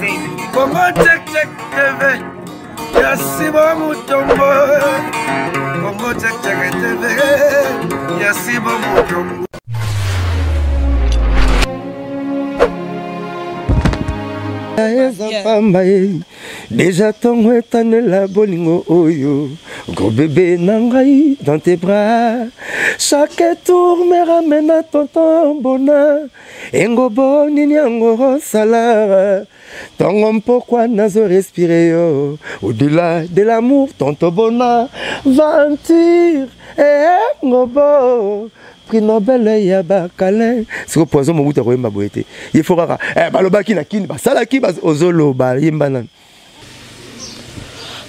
Congo Check Check TV ya Sibo Mutombo. Congo Check Check TV ya Sibo Mutombo. Eza pamba ye deja ntongo etanela bolingo oyo gros bébé na ngai dans tes bras chaque tour me ramène à tonton bonheur engobo nini yango osala ntongo mpokwa nazo respire yo au-delà de l'amour tonton bonheur venture engobo prix Nobel ya bakalin siko poison mobutu akoyemba boye te ye fo kaka eh, balobaki na kini basalaki ozoloba yemba nani.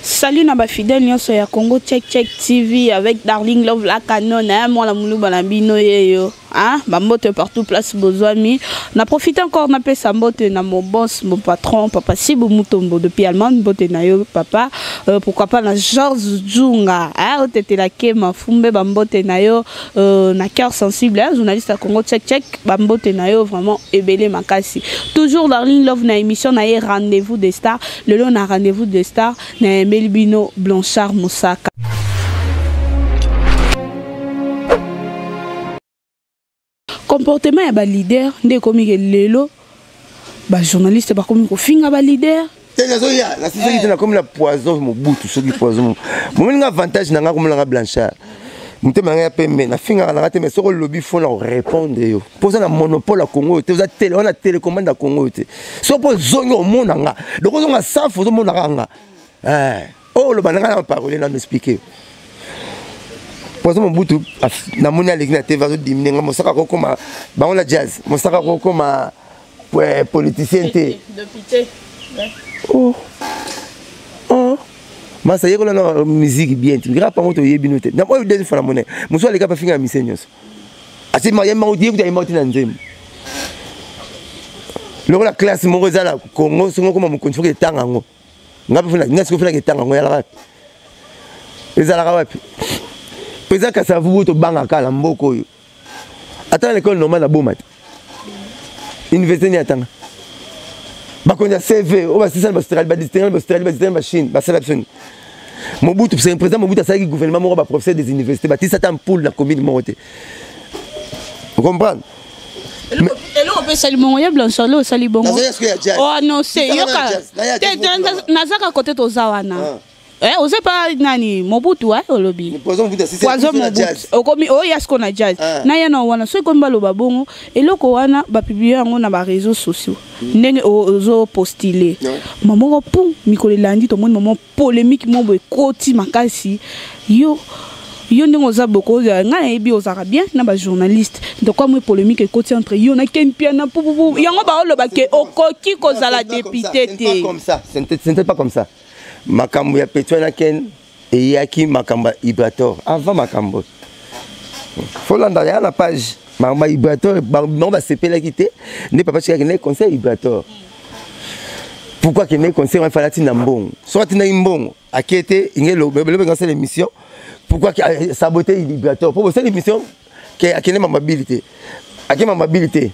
Salut na ba fidèle nyonso ya Congo Check Check TV avec Darling Love la canon hein mwana muluba na bino yeyo hein ba mbote partout place bozwami na profite encore na pesa mbote na mon boss mon patron papa Sibu Mutombo depuis Allemagne mbote na yo papa pourquoi pas na Georges Djunga hein otetela kema fumbe ba mbote na yo na cœur sensible hein journaliste ya Congo Check Check ba mbote na yo vraiment ebele makasi toujours Darling Love na émission na ye rendez-vous des stars lelo na rendez-vous des stars na yembeli bino Blanchard Mosaka. Comportement ya ba leader nde ekomi ke lelo ba journaliste bakomi kofinga ba leader. Te nazoya nasisaki te nakomi na poison Mobutu soki poison momoni nga avantage na nga komona nga Blanchard motema na ngai ya pembe nafingaka na nga te mais soki olobi fo na korépondre yo mpo oza na monopole ya Congo oyo te oza tele wana télécommande ya Congo oyo te soki mpo ozongi omona nga donc ozonga safu ozomonaka nga oyo oloba na ngai na parole nano explike poison Mobutu namoni aleki na TV azodimine nga mosaka akokoma bango na jazz mosaka akokoma politicien te. Oh oh masa yekola na musique bien te rap yango toyebi no te na oyo deuxième fois na mona mosusu aleka pa finga ya mise nyonso ase yemba ye kuta yemba te na nzembo lokola classe moko eza na Congo soki okoma mokonzi foki etanga yango nga mpe nga sikoyo fenaka etanga yango eyalaka wapi ezalaka wapi président Kasavubu tobangaka na mboka oyo ata na l'école normale aboma te université nini atanga bakonzi ya CV oyo basisana baaustralie badistingue baaustralie badistingue bachine basala biso nini Mobutu président Mobutu asalaki gouvernement moko baprofesseur des universités batisa ata mpoule na commune moko te comprendre eloko mpe esali bongo ya Blanchard lo osali bongo oannonce yoka nazaka kote toza wana oza pa nani Mobutu olobi poison Mobutu okomi oya siko na jazz na ya na wana soki komi baloba bongo eloko wana bapublie yango na baréseaux sociaux ndenge ozopostule mamoko pum mikolo elandi tomoni mamo polémique mo boye ekoti makasi yo yo ndenge oza boko ngai nayebi ozalaka bien na bajournaliste donc mwa polémique ekoti entre yo na Ken Piana pupupu yango baoloba ke okoki kozala député te. Comme ça ce n'était pas comme ça makambo ya Petro na Ken eyaki makambo ya Ibrator avant makambo folanda ya na page makambo ya Ibrator bango basepelaki te nde papa Chikaki nde conseil Ibrator pourquoi akendaki conseil wana fala atinda mbongo soki atindaki mbongo ake te inge lobenga asala émission pourquoi sabote Ibrator mpo bosala émission ke akende mamabili te ake mamabili te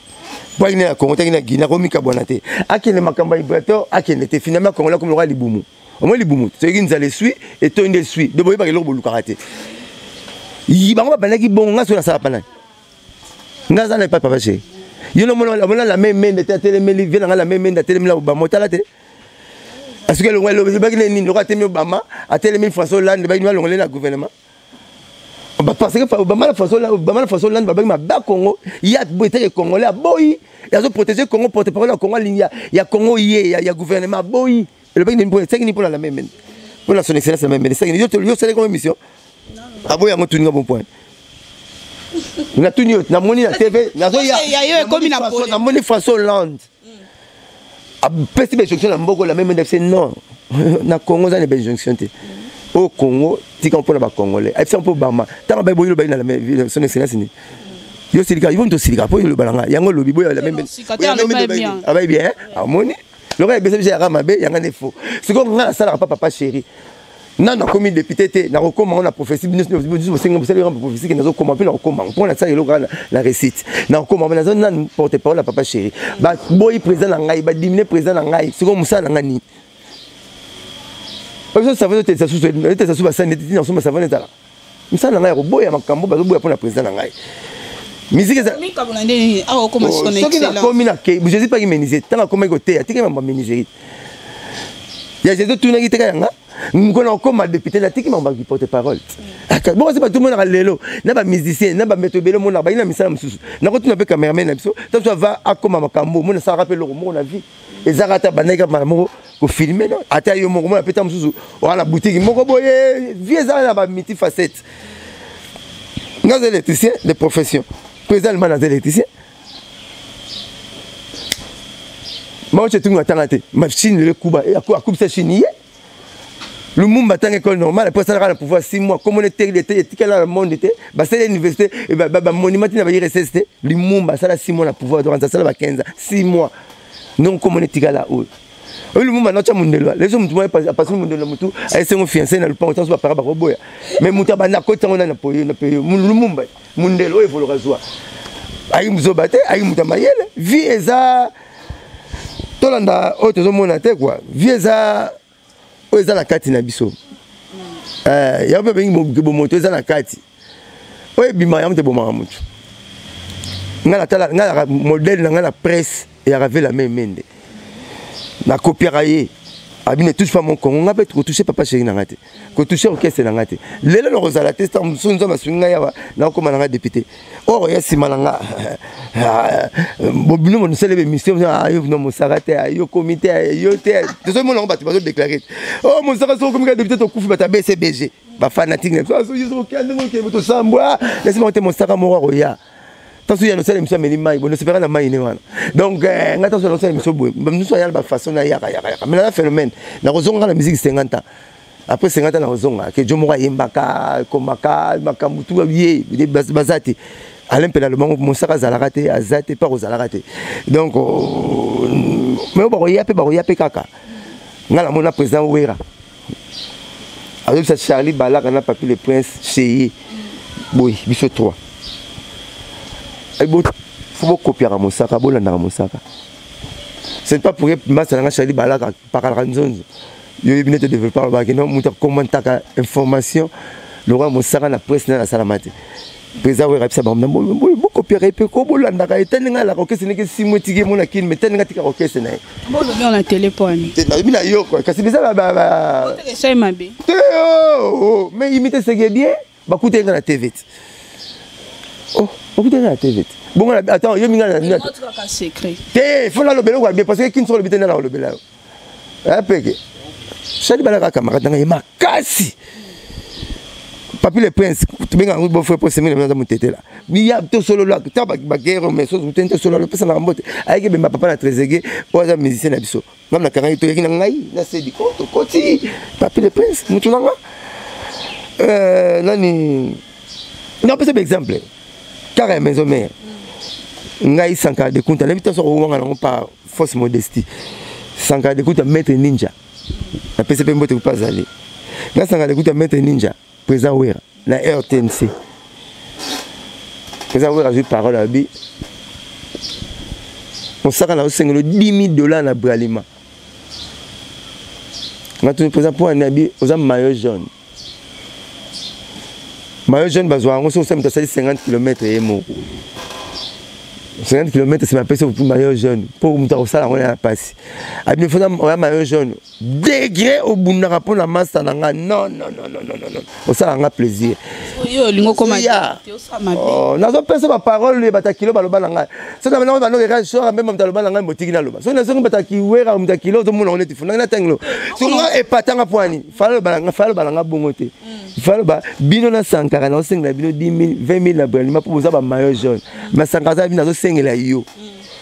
po akende na Congo te akende na Guinée akomikabwana te akende makambo ya Ibrator akende te finalement Congo akomi lokola libumu omoi libumu soki nzala eswi etondi eswi de boyebaka eloko bolukaka te bango babandaki bongo nga soki nasala pa nani nga aza na epai papa chéri yo nomona la même mende te atelemeli vie na nga la même mende atelemeli Obama otala te asuki elongo elobaki nini nini loko atelemi Obama atelemi François Hollande baki balongole na gouvernement parce que Obama na François Obama na François Hollande babaki mabe ya Congo ye eteke congolais aboyi azoprotéger Congo porte parole ya Congo alingi ya Congo ye ya gouvernement aboyi elobaki nini mpona esaki nini mpona la même mende mpona son excellence la même mende esaki nini yo osalaki yango émission aboyi yango tuninga bon point natuni yo namoni na TV nazoya namoni François Hollande apesi bainjonction na mboka la même ndefse non na Congo oza na bainjonction te oyo Congo tika mpona bacongolais ayebisa mpo Obama ntango baye boyi lobaki na son excellence ni yo silika yo moto osilika mpo oloba na ngai yango olobi boya la même abayi bien amoni lokola ebesa biso yaka mabe yanga nde faux sikoyo ngai nasalaka pa papa chéri. Nanu nakomi député te, nakokoma ngo na prophétie. Bino bosenga bosali nga prophétie ke nazokoma mpe nakokoma mpo nasala eloko kaka na réussite. Nakokoma mpe naza nanu porte parole ya papa chéri. Baboyi président na ngai, badimine président na ngai. Sikoyo mosala na ngai nini? Biso savon ezotelisa susu, etelisa susu basani neti ntina kosomba savon ezala mosala na ngai ya koboya makambo bazoboya mpo na président na ngai. Musique eza soki nakomi na Jésus paki menuisier, ntango akomaki koteya tikaki mambo ya menuiserie ya Jésus, otunaki teka yanga mokolo okoma député, natiki mambo ya porte parole. Bongo se bato omonaka lelo na bamusicien na bameto ebele, omonaka bayi na misala mosusu. Nakotuna mpe cameraman na biso, ta biso ava akoma makambo omona asalaka mpe eloko moko na vie, ezaka ata bandaki kaka mbala moko kofilme no, ata yo moko mona mpe ta mosusu oa na boutique moko boye. Vie ezaka na bamulti facette. Nga aza électricien de profession, président allemand aza électricien. Mao Tse-tung atanga te, machine lelo ekuba akubisa Chine ye. Lumumba atanga école normale, mpo asalaka na pouvoir 6 mois, komona etikala na monde te, basali université, bamonument te na ba URSS te. Lumumba asala 6 mois na pouvoir, donc asala ba 15 ans, 6 mois, donc komona etikala oyo oyo Lumumba naotya mondelo. Leso motu moko apasoli mondelo na motu, ayesengo fiancé na lupango, ntanso bapara bakoboya, mais moto abanda akoti yango nani? Na peyo Lumumba, mondelo oyo evoloka zwa ayi mozoba te, ayi moto ya mayele. Vie eza tolanda oyo tozomona te kua, vie eza oyo eza na kati na biso. Yango mpe bengi bomoto eza na kati, oyo ebimaka yango te ebomaka motu. Ngai natala, ngai naka modèle na ngai na presse ya Ravela Memende, nakopiaka ye abi ne touche pas mon Congo. Ngai mpe kotouche papa chéri na ngai te, kotouche orchestre na ngai te. Lelo nakozala te mosusu, Nzambe asungi ngai awa, nakokóma na ngai député. Or ya nsima na nga bobino monosala bémission yo no mosaka te, yo komi te, yo te. Tozomona yango, bato bazodéclare te: o mosaka soki okomi ka député, tokufi. Bato ya BCBG, bafanatique na biso, ndenge okende tosambwa na nsima te. Mosaka moko akoya ntanso ya nosala émission, ameli mai boye, nosepelaka na mai ne wana. Donc ngai ntanso nosala émission boye, mosusu aya na bafaçon na yaka yaka yaka, mais naza phénomène. Nakozonga na musique 50 ans après 50 ans, nakozonga ke jo moko ayembaka, ekomaka makambo tu ye baza te. Alain Mpela alobango mosaka azalaka te, aza te mpe akozalaka te. Donc mais bakoya mpe, bakoya mpe kaka. Ngai namona président Wera azobisa Charlie Balaka na Papi le Prince chez ye boye, biso 3 fo bokopiaka mosaka, bolandaka mosaka. Ce n'est pas pour masa nanga Charlie Balaka pakalaka nzonzo. Yo yebi nete développeur alobaki no moto akomantaka information lokola mosaka na presse na nasalama te. Président oyo akabisa bango, bokopiaka ye mpe ko bolandaka ye te. Ndenge alaka orchestre, ndenge simu etiki ye mona kini, mais te ndenge atikaka orchestre na ye. Bolobi na télé po ani? Nalobi na yo quoi, kasi biza esai mabe. Te, mais imite ce qui est bien. Bakuta ye nga na TV te, oh, bakuta ye nga na TV te. Bongo attends, yo minga na secret. Te, faut nalobela okwa bien, parce que kini soko olobi te, nde nakolobela yo apeke. Sali balaka camarade nanga ye makasi, Papi le Prince, tobenga yango beau frère, po semaine naza motetela ya tosolola ta baguerre, mais soki te tosolola, opesanaka mbote. Ayaki bemba papa na Trésege oyo aza musicien na biso. Ngam nakangaki, toyaki na ngai na sedi ko tokoti. Papi le Prince motu nanga nani, napesa baexemple kaka ya maison mère. Ngai Sankara de Kunta nayebi te soko owanga nango par fausse modestie. Sankara de Kunta, maître ninja, napesi mpe mbote kupa azali. Ngai Sankara de Kunta, maître ninja, président Wera na RTNC, président Wera azwi parole, alobi: mosaka na osengelo 10 000 $ na Bralima. Nga tuni président mpo ani, abi oza maillot jaune. Maillot jaune bazwa yango soki osali moto asali 50 km ye moko, 50 km nsima apesi maillot jaune. Mpo moto akosala yango na mpasi, abi fo oya maillot jaune degré obundaka mpo na masa na nga. Non, non, non, non, non, non, osala nga plaisir. Oyo olingi okoma. Nazopesa baparole, bato ya kilo baloba na ngai. Soki banokeka soka mpe moto aloba na ngai, motiki naloba. Soki nazongi bato ya kiwera, moto ya kilo ozomona ngo neti fu nangai natangilo. Soki nga epatanga mpo ani faloba na nga bongo te, faloba bino na Sankara, nazosengela bino 10 000, 20 000 na Bralima mpo boza bamaillot jaune. Ma Sankara aza bino, nazosengela yo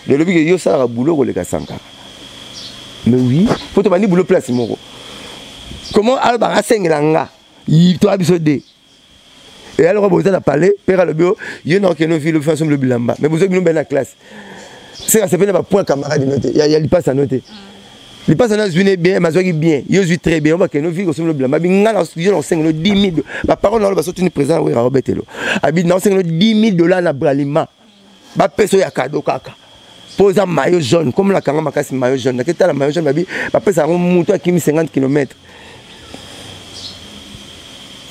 lelo bike yo osalaka boulot koleka Sankara. Mais oui, po tobandi boulot place moko. Comment alobaka asengela nga toya biso de eya loko boza na palais mpe alobi yo na okende ovile ofi asombi bilamba, mais bozo bino bele na classe seka sepeli na bapoint camarade no te ya lipasa no te. Lipasa na zwi ne bien, mazwaki bien. Yo zwi très bien, obakende ovi kosomba bilamba. Bi nga na yo na osengelo 10 000. Ba parole na ba sotuni président Wera obetelo. Abi na osengelo 10 000 dollars na Bralima. Ba peso ya cadeau kaka. Po oza maillot jaune, comme la kanga makasi maillot jaune. Naketala maillot jaune babi ba pesa yango mutu akimi 50 km.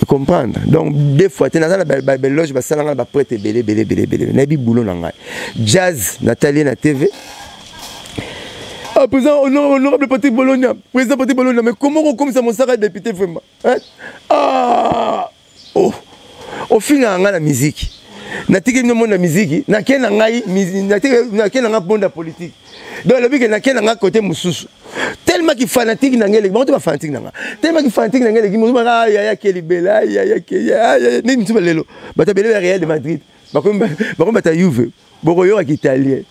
Comprendre? Donc deux fois te naza na baeloge basalanga na baprêtre ebele ebele ebele ebele, nayebi boulot na ngai. Jazz natali ye na TV. Ah, président honorable Patrick Bologna, président Patrick Bologna, mais comment on comme ça mosaka député vraiment, hein? Ah oh, ofingaka ngai na musique, natiki bino monde ya musique, nakei na ngai, nakei na ngai monde ya politique. Donc alobi ke nakei na ngai côté mosusu, tellement ki fanatique na ngai eleki bango te, bafanatique na ngai tellement ki fanatique na ngai eleki mosusu baka yaya ke libela yaya ke yaya ndenge mosusu. Balelo bato ebele ya Real de Madrid bakomi bato ya Juve, bokoyokaka italien,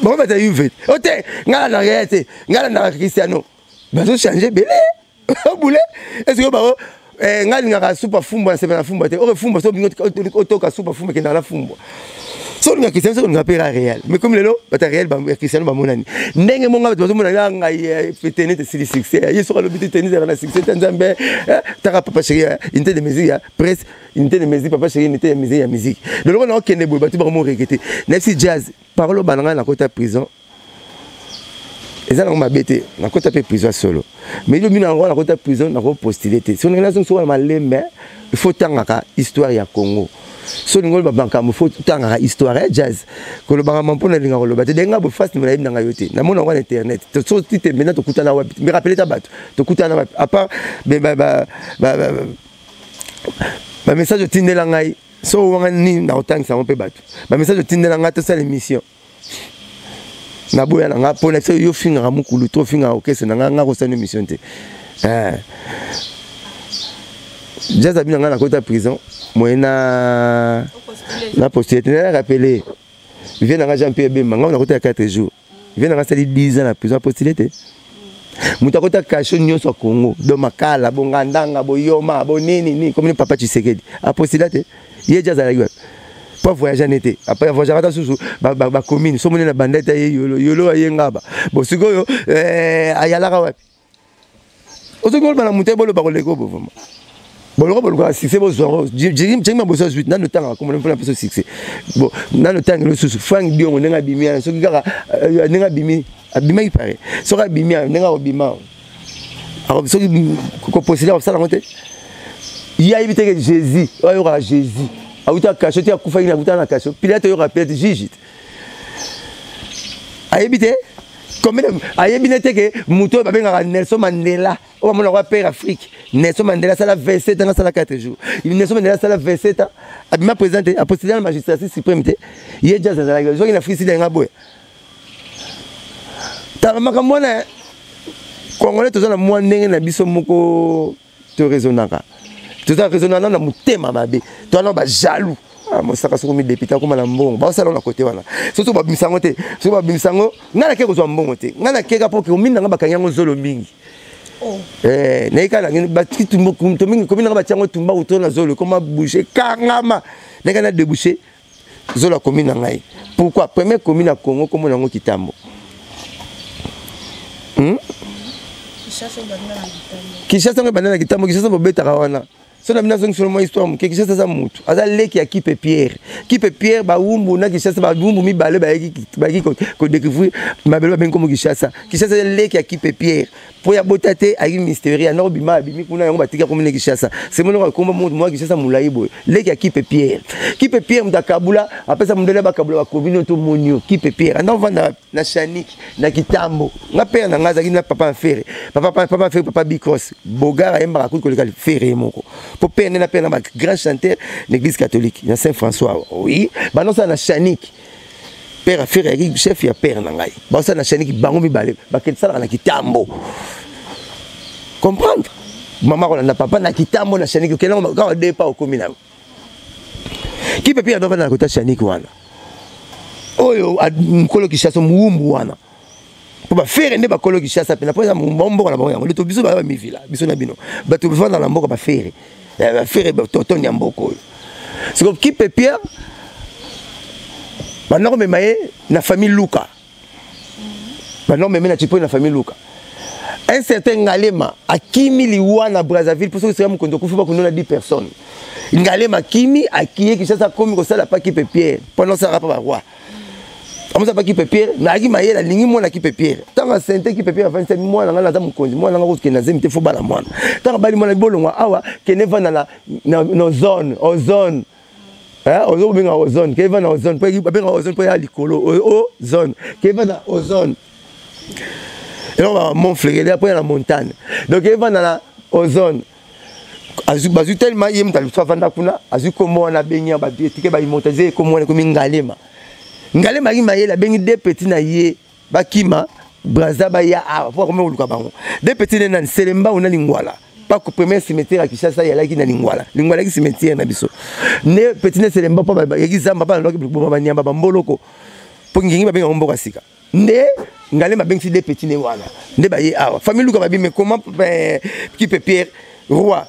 bakomi bato ya Juve o te, ngai na Real te, ngai na Cristiano, bazochange ebele obule. Est-ce bango ngai alingaka supa fumbwa, nasepela na fumbwa te, oke fumbwa so olingi otoka supa fumbwa ekendaka na fumbwa. So olinga Cristiano, so olinga mpe ra Real, mais comme lelo bato ya Real ya Cristiano bamonani ndenge monga bato bazomona ngai tennis esili succès ye, soki alobi te tennis ezalaka na succès te. Nzambe taka papa chéri, unité de musique ya presse, unité de musique papa chéri, unité ya musique ya musique. Loloko na okende boye, bato bakomo regretter. Nayebisi Jazz parole obana ngai nakota prison, eza nango mabe te, nakota mpe prison solo, mais lobi na yango nakota prison, nakopostule te. So ndenge nazongisa wana malembe, il faut tangaka histoire ya Congo. So olingi oloba makambo, faut tangaka histoire ya Jazz. Kolobaka ma mpo nalinga koloba te ndenge bo face nayebi nanga yo te, namona yango na internet. So ti te maintenant tokutana wapi? Me rappele ta bato tokutana wapi, à part bamessage otindela ngai. So wanga nini nakotangisa yango mpe bato bamessage otindela ngai, tosala émission, naboya na nga mpo na biso. Yo fingaka mokulu to ofingaka okese na nga, nga kosala émission te. Jazz abi na nga nakota prison moye na postule te. Na rappele vie na nga Jean Pierre Bemba, nga nakota ya 4 jours, vie na nga asali 10 ans na prison, apostule te. Moto akota kasho nyonso ya Congo, do Makala, bongandanga, boyoma, bonini nini, komi papa Tshisekedi apostula te. Ye Jazz azalaki wapi po voyage ane te? Après voyage ata susu bacommune so moni na banda ete aye Yolo, Yolo aye Ngaba. Bon, sikoyo ayalaka wapi? Ozoki oloba na moto boloba koleka obo vraiment boloko bolukaka succès, bozwa jengi maboso azwi nano tangaka komona mpona biso succès. Bon, nano tangelo susu Frank Diongo ndenge abimi wana, soki kaka ndenge abimi, abimaki pare, soki abimi ndenge akobima, soki kopostule akosala yango te. Ye ayebi teke Jésus oyo ayokaka, Jésus awuta kasho te, akufaki akuta na kasho. Pilate oyokaka Pilate juge te, ayebi te combien, ayebi ne te ke moto oyo babengaka Nelson Mandela, oyo bamonaka père Afrique, Nelson Mandela asala 27 ans, asala 4 jours. Nelson Mandela asala 27 ans, abima président te, apostule na magistrature suprême te. Ye Jazz azalaki soki na Afrique sida yanga boya. Tala makambo wana, Congolais toza na mwa ndenge na biso moko toraisonnaka, toza raisonnana na motema mabe, towana bajaloux. Ah, mosaka soki midepute akóma na mbongo, baosala na kote wana, soki babimisa yango te, soki babimisa yango, ngai nake kozwa mbongo te, ngai nakeka mpo komi nanga bakangi yango zolo mingi. Naye kaka komi nanga batia yango tumba kuto na zolo ekoma bouche kangama, ndenge na débouché zolo ya commune na ngai. Pourquoi première commune ya Congo komona yango Kitambo? Kinshasa yango ebanda na Kitambo. Kinshasa bobetaka wana so na bino, azongisolo mwa histoire moke. Kinshasa aza motu, aza leki ya Kipe Pierre. Kipe Pierre, bawumbu na Kinshasa, bawumbu mibale bayaki kodécouvrir mabele, babengi komo Kinshasa. Kinshasa eza leki ya Kipe Pierre mpo ya bota te, ayaki mysterie ya noko bima, abimi kuna, yango batika komi na Kinshasa. Semonoko akomba motu mwa Kinshasa molai boye, leki ya Kipe Pierre. Kipe Pierre moto akabula, apesa mondele bakabula bakomini oyo tomoni yo. Kipe Pierre anda ovanda na Shaniki na Kitambo. Nga père na nga azalaki na papa Ferre, papa, papa Ferre, papa Bicross Bogar, ayembaka kuki koleka Ferre ye moko, po père nde na père na ba grand chanteur na église catholique na Saint François. Oui, banosala na Shaniki. Père Ferre ayaki chef ya père na ngai, baosala na Shaniki, bango mibale bakesalaka na Kitambo. Comprendre, mama kolanda papa na Kitambo na Shaniki, okendaka kaka depa, okomi nango. Kipe mpe adovanda na kota Shaniki wana, oyo mokolo Kinshasa mowumbu wana, mpo bafere nde bakolo Kinshasa mpena, mpo eza mboka na bango. Yango nde biso baya bamivila, biso na bino bato bavanda na mboka, bafere, bafere totoni ya mboka oyo. Siko Kipe Pierre banda komema ye na famille Luka, banda komema ye na Chipoi na famille Luka. Un certain Ngalema akimi liwa na Brazzaville mpo soki soya mokonzi okufi bakundona 10 personnes. Ngalema akimi akiye Kinshasa, akomi kosala pa Kipe Pierre mpo osalaka mpa baroi, amosa pa Kipe Pierre. Nayaki mayele, alingi mwana Kipe Pierre. Ntango asente Kipe Pierre, afandisa mwana ngai, naza mokonzi, mwana ngai kokende na zemi te, fo bala mwana. Ntango abali mwana, bolongwa awa, kende vanda na zone ozone. Ozobenga ozone, keva na ozone, mpo babenga ozone mpo ya likolo. Ozone, keva na ozone, eloko ba mont Fleury mpo ya na montagne. Donc evanda na ozone, bazwi tellement ye moto aliso avanda kuna, azwi kombo wana, abengi yango, etike baimmortalize kombo wana, ekomi Ngalema. Ngalema aki mayele, abengi deux petits na ye, bakima Braza, baya awa mpo akomi koluka bango. Deux petits ne nani? Selembao na Lingwala. Pako premier cimetière ya Kinshasa eyalaki na Lingwala. Lingwala yaki cimetière na biso. Ne petit ne Selemba, mpo bayaki zamba, bana lwaki boma banyamba bamboloko, mpo ngingi babenga mboka sika. Nde Ngalema abengisi deux petits ne wana, nde baye awa. Famille Luka babi: mais comment Kipe Pierre, roi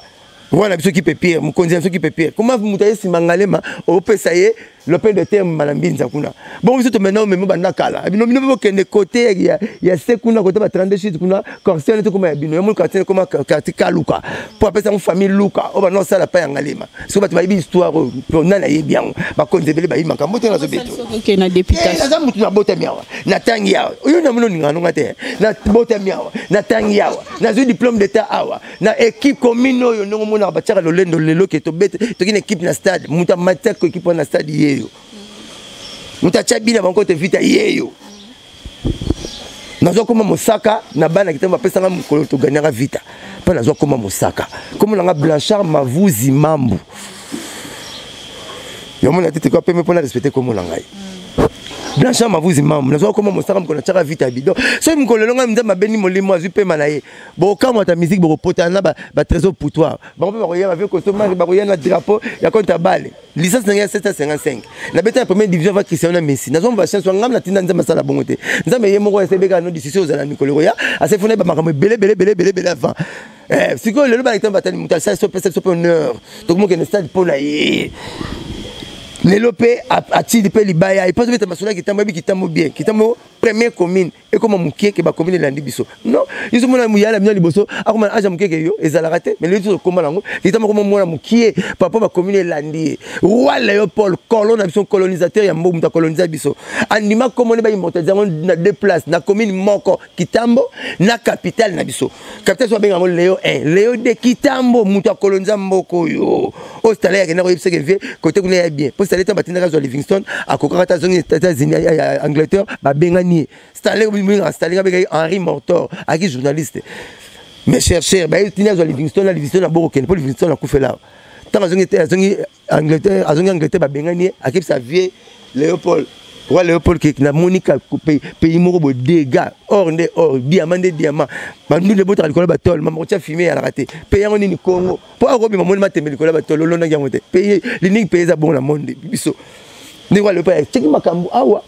na biso Kipe Pierre, mokonzi na biso Kipe Pierre, comment moto aye nsima Ngalema, opesa ye lopin de terre na mbinza kuna? Bongo biso tomena omemi banda kala. Bino bino bokende kote ya se kuna, kote ba 32 chute kuna, quartier wana tokoma ya bino. Yamoni quartier ekoma quartier Kaluka, mpo apesa yango famille Luka oyo banda osala pa ya Ngalema. Soki bato bayebi histoire oyo, nani ayebi yango? Bakonzi ebele bayebi makambo te. Nazobeto naza motu, nabotami awa, natangi awa. Oyo namoni olingaka nonga te. Nabotami awa, natangi awa, nazwi diplôme d'état awa na équipe commune oyo. Ndenge omonaka batiaka lolendo lelo ke tobete, toki na équipe na stade, moto amatiaka équipe wana na stade yeyo, moto atya bina bango te vita yeyo. Nazwa koma mosaka na bana kitambo, bapesanga mokolo toganyaka vita, mpo nazwa koma mosaka. Kombo nanga Blanchard Mavuzi Mambu. Yomona te, tekwa pembe mpona respecte kombo na ngai Blanchard Mavuzi Mambu. Nazwa koma mosaka mokolo natiaka vita ya bidon. Soki mokolo lelo ngai Nzambe abeni molimo, azwi pema na ye, bokamwata musique, bokopotana na batrésor poutoire bango mpe bakoya, bavie kosomaki, bakoya na drapeau ya contre bale. Licence na ngai ya 755, nabeta na première division va Cristiano na Messi. Nazwa bachance wa ngam, natinda Nzambe asala bongo te. Nzambe ye moko asebeka no discussion ozala na mikolo ekoya, asefuna yeba makambo ebele ebele ebele ebele ebele avant. Sikoyo lelo balakita batali moto asali so, pesa biso mpe honneur, tokomokende stade mpo na ye. Lelo mpe atili mpe libaya epo tobeta masolo ya Kitambo. Yebi Kitambo bien, Kitambo première commune ekoma mokie ke bacommune elandi biso. Non, biso mona muyala bino liboso akoma na age ya mokie ke yo ezalaka te. Mais lelo biso tokoma nango, Kitambo akoma mwana mokie papa, bacommune elandi ye. Roi Léopold, colon na biso, colonisateur ya mboka, moto akolonisa biso, andima komoni baimmortalise yango na deux places na commune moko, Kitambo na capitale na biso. Capitale so babenga yango Léo 1, Léo 2. Kitambo, moto akolonisa mboka oyo, oyo Stanley akenda koyebisaka vie kote kuna ya bien, mpo Stanley ntango batindaka azwa Livingstone, akokaka te, azongi États-Unis, Angleterre, babengani ye. Stanley, Stanley abengaki Henry Mortor, aki journaliste mais chercheur, bayetindi azwa Livingstone na Livingstone abokokende, mpo Livingstone akufela. Ntango azongi, azongi Angleterre, azongi Angleterre, babengani ye, akebisa vie Léopold, roi Léopold, ke namoni pays moko boye, dégâts, or nde or, diamant nde diamant, bandundu ebotaka likolo ya batole, mama kotia fumier eyalaka te. Pays yango nini? Congo. Mpo akobima moni matembe likolo ya batole, olondaki yango te. Pays l'unique pays eza bongo na monde biso. Ndenge roi Léopold atiaki makambo awa.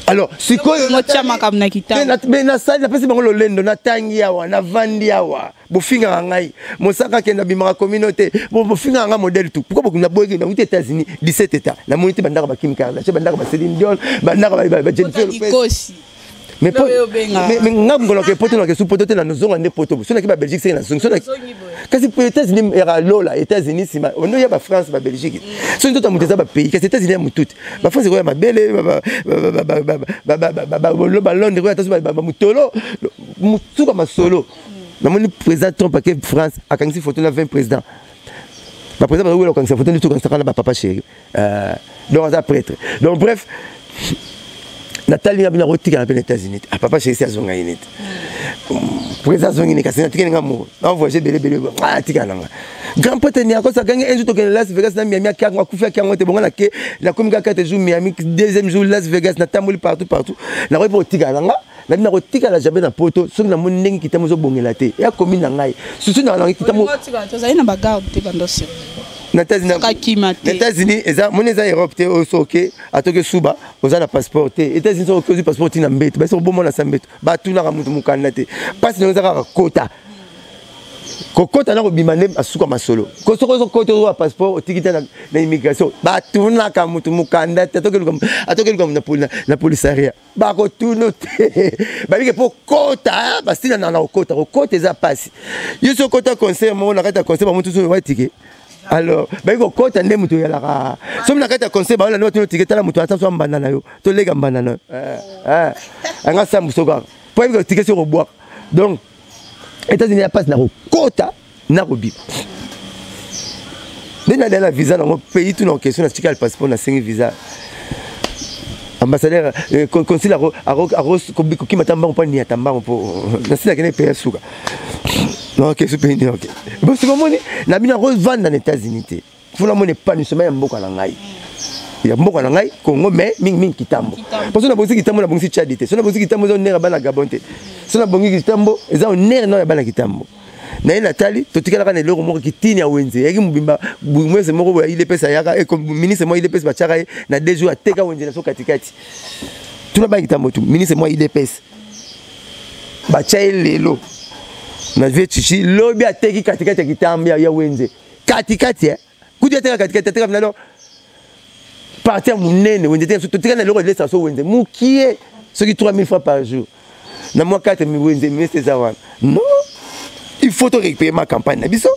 Alors sikoyo motia makambo na Kitambo. Nasali, napesi bango lolendo. Natangi awa, navandi awa, bofingaka ngai mosaka, akende abimaka communauté, bofingaka ngai modèle tout. Pourquoi naboyaki? Nauti États-Unis, 17 états, namoni te. Bandaka ba Kim Kardashian, bandaka ba Céline Dion, bandaka ba Jennifer Lopez. Mais nga mokolo ke poto, nake su poto te, na nozonga nde poto. So naki babelgique, seke nazongi. So kasi États-Unis yaka lola, États-Unis nsima ondo ya bafrance, babelgique. So nzoto ya moto eza bapays, kasi États-Unis ya motu te. Bafrance ekoya mabele, balondres ekoya taso bamutolo suka masolo. Namoni président Trump ake France, akangisi photo na 20 président. Baprésident bazowela kokangisa photo, nde tokangisaka na bapapa chéri. Donc aza prêtre. Donc bref, natali nga bino akotikala mpe na États-Unis te. Ah, papa chéri si azonga ye nete, président azongi ne, kasi natikali nga moko, navoyage ebele ebele, atikala nanga. Grand prêtre Niakos akangi un jour, tokende Las Vegas na Miami, akiango akufi, akiango te. Bongo nake, nakomi kaka 4 jours Miami, deuxième jour Las Vegas, natamboli partout partout. Nakoki mpe kotikala nanga, nabi nakotikala jamais na poto soki namoni ndenge Kitambo ezobongela te. Eya komi na ngai susu na Kitambo. Tozali na bagarde te bandosi. Na États-Unis eza moni, eza Europe te oyo soki atoki suba oza na passeport te. États-Unis soki ozwi passeport ntina mbeto, basi obomona sa mbeto, batunaka motu mokanda te. Mpasi nango eza kaka kota. Kokota na kobima nde asuka masolo. Soki ozokota ozwa passeport, otiki te na immigration, batunaka motu mokanda te. Atokeluka na polisaria, bakotuna te. Babike mpo kota, basila na kokota. Kokota eza mpasi. Yo so okota concert moko, na kati ya concert bamotu so batike. Alors bayi kokota nde moto oyalaka somi na kati ya concert, baola nde batuna tike. Tala, moto ata so mbanda na yo, toleka mbanda na yo anga sambu so kaka mpo ayebi kotike soki kobwaka. Donc États-Unis ya mpasi na kokota na kobima. Nde nadala na visa nango pays tuna question na tikali passeport, nasengi visa. Ambassadeur, consul akokima ta mbango mpo aniata mbango mpo nasi nakende pays ya suka naoke so pays nioke. Bosiko omoni na bino akovanda na États-Unis te. Funa moni épanouissement ya mboka na ngai, ya mboka na ngai Congo, mais mingimingi Kitambo. Mpo so nabongisi Kitambo, nabongisi Tchad te. So nabongisi Kitambo, eza honneur ya bana Gabon te. So nabongi Kitambo, eza honneur nao ya bana Kitambo. Na ye natali, totikalaka na eloko moko kitini ya wenze eyaki mobimba. Bourgmestre moko boye UDPS ayaka, ministre moko UDPS batiaka ye na 2 jours, ateka wenze na so katikati. Tuna bana Kitambo tu, ministre moko UDPS batya ye lelo na vie chichi, lobi ateki katikati ya Kitambo ya wenze katikati. Kutu ateka katikati, ateka nano parti ya monene wenze te. Totika na eloko elesa so wenze mokie soki 3000 francs par jour na mwa 4 wenze ministre eza wana. Non, il faut to récupérer ma campagne na biso.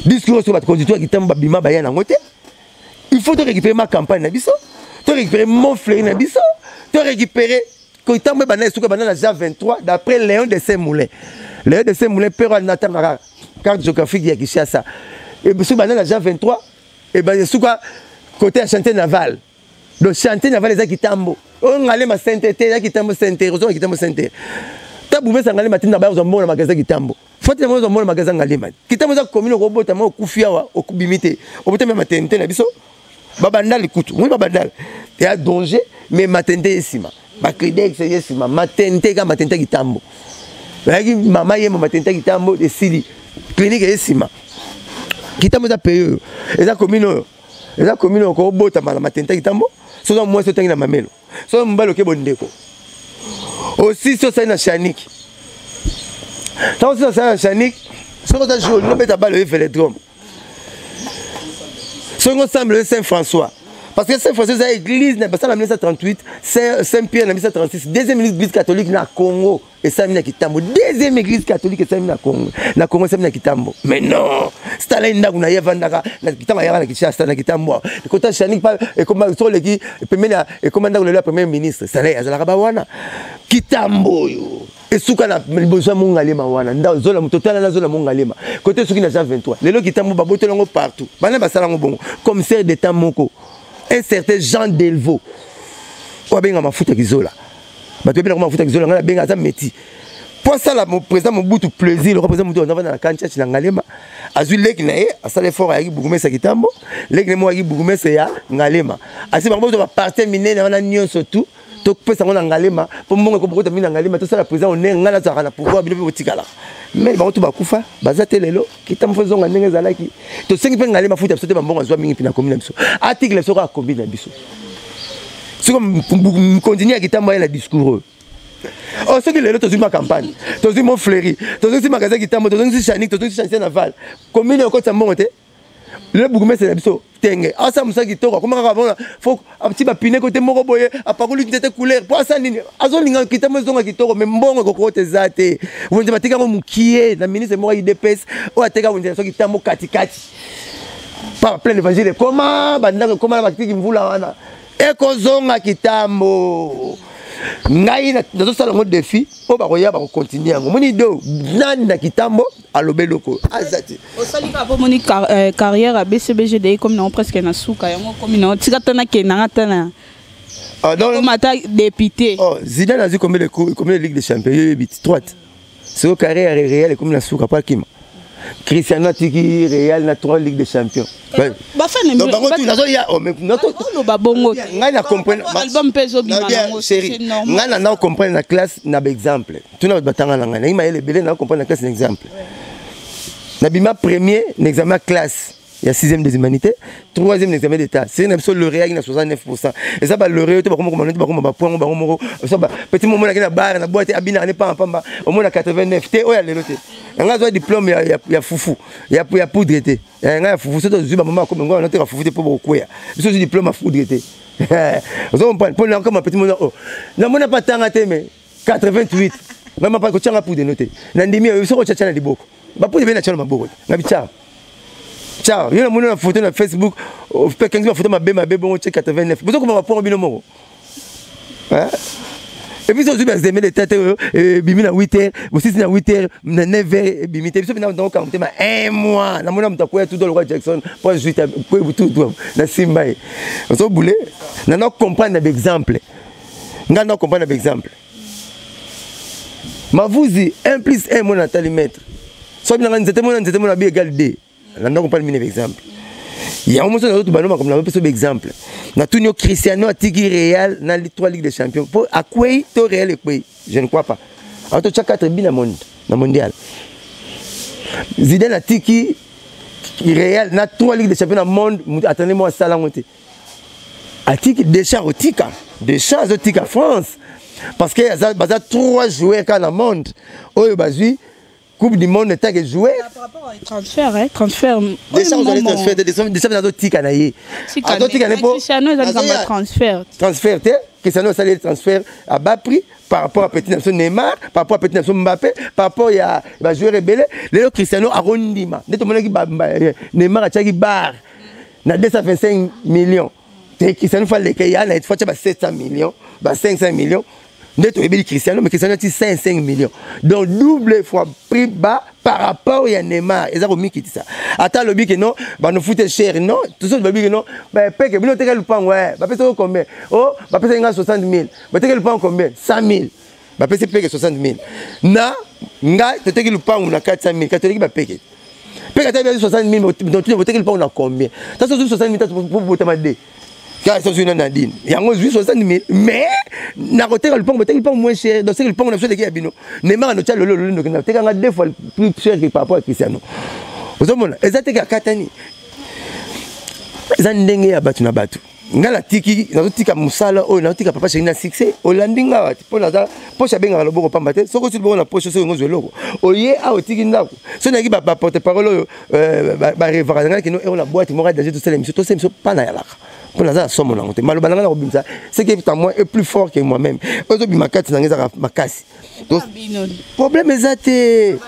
Discours so bato conducteur ya Kitambo babima baya nango te. Il faut to récupérer ma campagne na biso, to récupérer Mont Fleury na biso, to récupérer Kitambo. Ebanda esuka, ebanda na Jean 23 d'après Léon de Saint Moulin. Léon de Saint Moulin père anatangaka carte géographique ya Kinshasa. Soki banda na Jean 23, ebanda esuka côté ya chantier naval. Donc chantier naval eza Kitambo. Oyo Ngalema Sainte te, eza Kitambo Sainte. Ozonga Kitambo Sainte ta bumesa Ngalema tinda baya kozwa mbongo na magasin Kitambo. Fati na ozwa mbongo na magasin Ngalema. Kitambo eza commune okobotama, okufi awa, okobimi te. Obotami ya maternité na biso babandali kutu moi babandali ya danger, mais maternité esima, baclidex ye nsima maternité kaka maternité Kitambo bayaki mama yemo. Maternité Kitambo esili, clinique eye nsima. Kitambo eza pays oyo, eza commune oyo, eza commune oyo kobotama na maternité Kitambo. Soza mwasi, otangi na Mamelo. Soza mobali, oke bondeko osisi, osali na Chaniki. Ntango osi osali na Chaniki, soki oza jour olingi obeta bale, oye Vélodrome. Soki ensemble, oye Saint François, parce que Saint François eza église na basala na 1938, Saint Pierre na 1936. Deuxième église catholique na Congo esalami na Kitambo. Deuxième église catholique esalami na Congo, na Congo esalami na Kitambo. Mais non, Stalin ndako na ye avandaka na Kitambo, ayaka na Kinshasa na Kitambo ekota Chanik pa ekoma so oleki pembeni, ekoma ndako lelo ya premier ministre. Stalin azalaka bawana Kitambo oyo esuka na liboso ya Mongalema wana nda zola moto tala na zola Mongalema kote soki na Jean 23. Lelo Kitambo babotela yango partout. Bana basala yango bongo. Commissaire d'état moko, un certain Jean Delvaux, oyo abenga mafuta kizola, bato babengaka mafuta kizola, ngai nabenga aza métis, mpo asala président Mobutu plaisir. Lokwa président Mobutu avanda na Kantiachi na Ngalema, azwi leki na ye, asala effort, ayaki bourgmestre ya Kitambo. Leki na ye moko ayaki bourgmestre ya Ngalema. Asi bango bozwa baparti minene wana nyonso tu, topesa yango na Ngalema mpo mbongo ekobokota mingi na Ngalema. Tosala président honneur, ngai nazalaka na pouvoir, bino mpe botikalaka. Mais bango tu bakufa, baza te. Lelo Kitambo fo ezonga ndenge ezalaki. Tosengi mpe Ngalema futa biso te bambongo azwa mingi mpe na komi na biso, article biso kaka komi na biso. Soki continue ya Kitambo aye na discours oyo, oh, soki lelo tozwi ma campagne, tozwi Mont Fleury, tozongisi magasin Kitambo, tozongisi Chanik, tozongisi chantier naval, commune okotisa mbongo te. Lelo bourgmestre na biso Tenge asala mosala kitoko, akoma kaka bona fo ati bapine kote moko boye, apakoli nzete couleur po asala nini, azolinga Kitambo ezonga kitoko. Mais mbongo ekokota eza te. Wenze bateka yango mokie na ministre moko ya UDPS oyo ateka wenze na so Kitambo katikati pa plein évangile. Ekoma bandako, ekoma na batiki mvula wana, ekozonga Kitambo. Ngai nazosala yango défi oyo bakoya bakocontinue yango. Moni do nani na Kitambo aloba eloko aza te. Osali kaka mpo moni carrière ya BCBG de komi nango presque na suka yango, komi nango tika ta nakendanga ta na koma ata député. Oh, Zidane azwi combien de Ligue des champions? Yo yebi 3. Siko carrière Real ekomi na suka po akima. Cristiano atiki Real na 3 Ligue des champions. Bango tu nazoya oloba bongo. Ngai na comprendre album mpe ezobima nango. Chéri, ngai na comprendre na classe na baexemple. Tuna bato batanga na ngai, nayi mayele ebele. Na comprendre na classe na exemple. Nabima premier na examen ya classe. Ya 6e des humanités, 3e examen d'état. C'est na biso lauréat na 69%. Eza ba lauréat to bakoma komana, bakoma ba point bango moko. So ba petit moment na bar na boîte abina ne pas pamba. Omona 89 te oya lelo te. Nga zo diplôme ya fufu, ya poudre te. Nga ya fufu so zo ba mama ko ngo na te fufu te po bokwea. Biso zo diplôme ya poudre te. Ozo comprendre po na kama petit moment oh. Na mona pa tanga te mais 88. Mama pa ko tianga poudre note. Na ndimi so ko tcha na liboko. Ba poudre na tcha na maboko. Nga bicha. Ciao, yo namoni na photo na Facebook, pe kangi ba photo mabe mabe bongo tie 89. Bozo koma ba point bino moko. Hein? Et puis soki ba zeme de tête oyo ebimi na 8 heures, bosisi na 8 heures, na 9 heures ebimi te. Biso bina ndako kanga motema un mois. Namona moto akwea tout lokola Jackson po azwi ta po tout tout na simba ye. Ozo boule na na comprendre na exemple. Nga na comprendre na exemple. Mavuzi 1 plus 1 mona tali maître. Soki nanga nzete mona nzete mona bi égal 2. Nanda comprendre mine exemple. Yango moso nazotu bano makambo na biso exemple. Natuni yo Cristiano atiki Real na 3 Ligue des Champions. Po akwei to Real ekwei. Je ne crois pas. Ato tcha 4 buts na monde, na mondial. Zidane atiki Real na 3 Ligue des Champions na monde, attendez moi sala ngote. Atiki Deschamps otika. Deschamps azotika France parce que baza 3 joueurs ka na monde oyo bazwi Coupe du monde tant que joueur. Par rapport au transfert, hein, transfert. Deschamps ozali transfert te, Deschamps azotika na ye. Azotika ne po. Cristiano ezali kamba transfert. Transfert te, Cristiano asali transfert à bas prix par rapport à petit nation Neymar, par rapport à petit nation Mbappé, par rapport ya ba joueur ebele. Lelo Cristiano arondima. Nde tomonaki Neymar atiaki bar na 225 millions. Te Cristiano fa leka ya na fois ba 700 millions, ba 500 millions. Nde toyebeli Cristiano, mais Cristiano ati 5 millions. Donc double fois prix bas par rapport ya Neymar. Eza komikitisa. Ata lobi ke non, ba no foute cher, non, tout ça lobi ke non, ba peke bino teka lupango, ouais, ba pesa combien? Oh, ba pesa nga 60 000. Ba teka lupango combien? 100 000. Ba pesa peke 60 000. Na nga toteki lupango na 400 000, katoliki ba peke. Peke ata 60 000, donc tu teki lupango na combien? Ta 60 000 ta pour botama deux. Car ça na Nadine. Yango zui 60 000 mais na koteka lupango boteki lupango moins cher. Donc c'est lupango na biso leki ya bino. Neymar no tia lolo lolo no kenda teka nga deux fois plus cher que par rapport à Cristiano. Ozomona eza teka katani. Eza ndenge ya batu na batu. Nga na tiki nazotika musala oyo nazotika papa chéri na succès olandi nga wati mpo naza poche abengaka loboko pamba te soki osili bongo na poche soki ngozwa eloko oye awa otiki ndako soki nayaki ba porte parole oyo barevaka ngai kino ero na boîte moko ya danger tosala émission tosala émission pa na yalaka mpo naza na somo nango te maloba na ngai na kobimisa ce qui est en moi est plus fort que moi-même oyo ezobima kati na ngai ezaka makasi problème eza te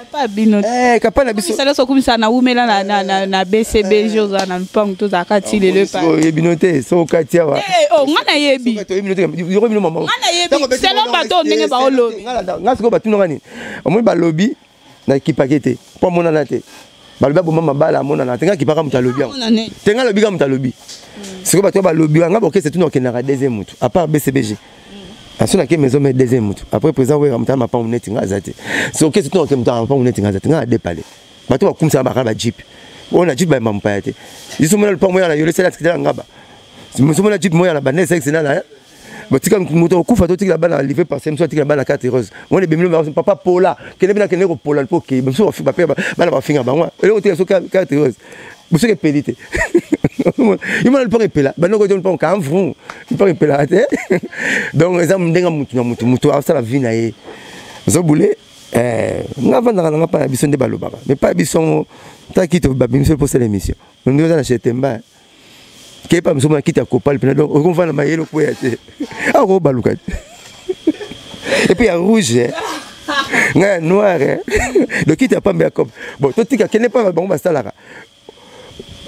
kapa na biso okumisa na wumela na BCBG ozala na lupango tozalaka ti lelo oyebi no te so okati awa nga nayebi nga nayebi selon bato ndenge baolobi nga sikoyo batunaka nini omoni balobi na ekipaki te mpo amonana te balobi aboma mabala amonana te nga akipaka moto alobi yango te nga alobi ka moto alobi sikoyo bato balobi nga bokese tuna okendaka deuxième motu à part BCBG aso nake maison mais deuxième motu après président wera moto mapango neti nga aza te so okese tuna oke moto mapango neti nga aza te nga adepale bato bakumisaka bakala ba jeep oyo na jeep bayamba mopaya te biso mona lupango ya na yolo esala tikitala ngaba moso mona jeep moya na banda esala na batika moto akufa totikela bana live parce mosu atikela bana carte rose wana ebemeli papa pola kende bina kende kopola mpo okei mosu bana bafinga bango eloko tika so carte rose mosuki epeli te yo mona lupango epela bandoko te lupango ka mvru lupango epelaka te donc eza ndenge motu na motu motu asala vie na ye ozobule nga avandaka nanga mpa na biso nde balobaka mais pa biso yango taki to babimiso mposala émission ndenge oza na chetemba kepa mosusu na kiti ya kopal mpena donc okomvanda mayele okweya te akobaluka te et puis ya rouge ngai ya noir donc kiti ya pamba ya cope bon totika kende mpa bango basalaka